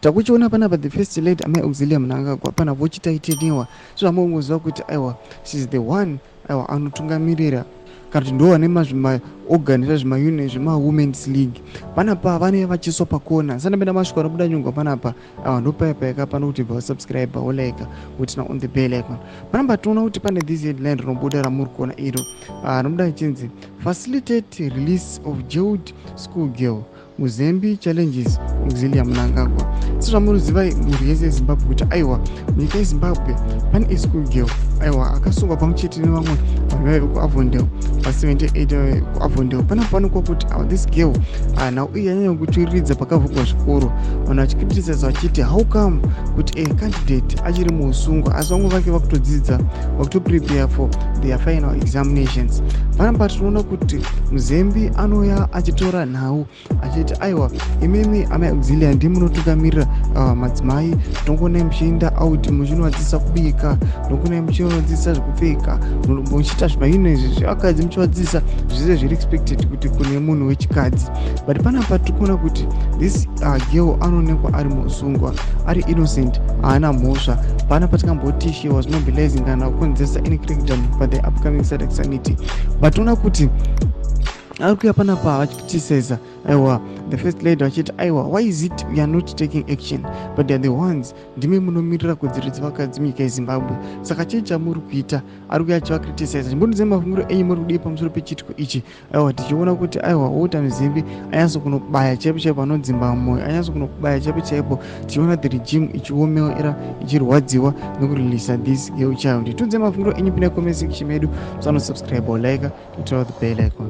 Takuchiona panapa the First Lady Amai Auxilia Mnangagwa pana vochitaiteniwa sezvamungoziva kuti aiwa, she's the one, aiwa, anotungamirira kana kuti ndo vane mazvimaorganisa zvimaunion zvemaWomen's League. Panapa vanenge vachiiswa pakona. Sandapinda masviko anobuda nyongwa panapa, aiwa, ndopaipaika pano kuti bva wasubscribe, wolike, woturn on the bell icon. Panapa tinoona kuti pane this headline rinobuda ramuri kuona iro, rinobuda richinzi "Facilitate release of jailed school girl, Muzembi challenges Auxilia Mnangagwa." Sezvamunoziva mhuri yese yeZimbabwe kuti aiwa, munyika yeZimbabwe pane ischool girl, aiwa, akasungwa pamwe chete nevamwe vanhu vaive kuAvondale pa78 kuAvondale. Panapa panokuwa kuti this girl, nhau iyi yanyanya kutsviriridza pakavhurwa zvikoro, vanhu vachicriticize vachiti how come kuti a candidate achiri muusungwa asi vamwe vake vakutodzidza, vakutoprepare for their final examinations. Panapa tinoona kuti Muzembi anouya achitora nhau achiti aiwa, imimi Amai Auxilia ndimunotungamirira madzimai, tongonai muchienda out muchinovadzidzisa kubika, nokunai muchinovadzidzisa zvekupfeka, muchiita zvimaino izvi zvevakadzi, muchivadzidzisa zvese zviri expected kuti kune munhu wechikadzi. But panapa tiri kuona kuti this girl anoonekwa ari musungwa, ari innocent, haana mhosva. Panapa tikamboti she was mobilizing kana kukonzeresa any crackdown pa the upcoming SADC summit, but toona kuti ari kuuya panapa vachicriticiza, aiwa, the First Lady vachiti aiwa, why is it we are not taking action, but they are the ones, ndimi munomirira kodzero dzevakadzi munyika yeZimbabwe, saka chii chamuri kuita? Ari kuuya achivacriticiza. Chimbondidzai mafungiro enyu, muri kudii pamusoro pechiitiko ichi? Aiwa, tichiona kuti aiwa, Walter Mzembi anyatso kunobaya chaipo chaipo anodzimba mwoyo, anyatso kunobaya chaipo chaipo, tichiona the regime ichiomera, ichirwadziwa nekureleasa this girl child. Tiudzai mafungiro enyu, pinda comment section medu, musanosubscribe or like, turn the bell icon.